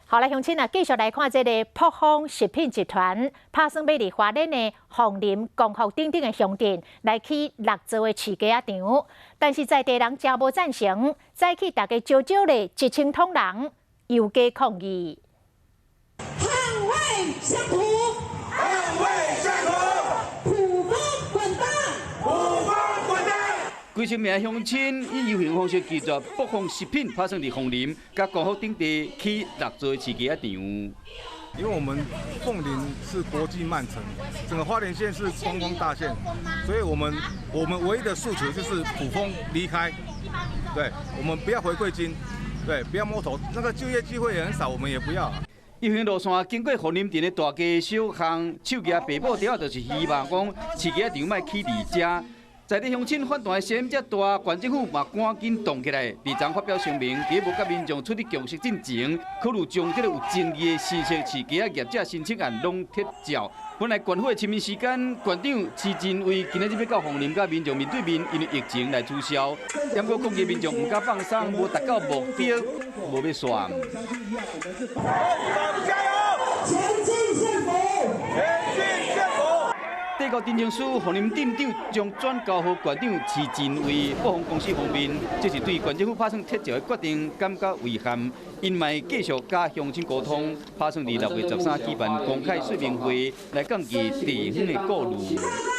好來，鄉親啊，繼續來看這个卜蜂食品集團，拍算欲佇花蓮的鳳林、光復等等的鄉鎮來起六座的飼雞仔場，但是在地人誠無贊成，早起大家少少咧1000通人遊街抗議。捍衛鄉土，捍衛鄉土，卜蜂滾蛋，卜蜂滾蛋。幾千名鄉親以遊行方式拒絕卜蜂食品拍算佇鳳林、佮光復等地起六座飼雞仔場。因為我們鳳林是國際慢城，整個花蓮縣是觀光大縣，所以我們唯一的訴求就是卜蜂離開，對，我們不要回饋金，對，不要摸頭，那個就業機會也很少，我們也不要。遊行路線經過鳳林鎮的大街小巷，手舉白布條就是希望講飼雞仔場莫起佇遮。在地鄉親反彈的聲音遮大，縣政府嘛趕緊動起來，二昨發表聲明，佇無佮民眾取得共識進前，考慮將這个有爭議的新設飼雞仔業者申請案攏撤照。本來縣府的親民時間，縣長徐榛蔚今仔日欲到鳳林佮民眾面對面，因為疫情來取消。不過抗議民眾毋敢放鬆，無達到目的，無欲煞。加油！前進縣府，前進縣府。帝國陳情書，鳳林鎮長將轉交予縣長徐榛蔚，卜蜂公司方面，這是對縣政府拍算撤照的決定感覺遺憾，𪜶嘛會繼續佮鄉親溝通，拍算佇6月13舉辦公開說明會，來降低地方的顧慮。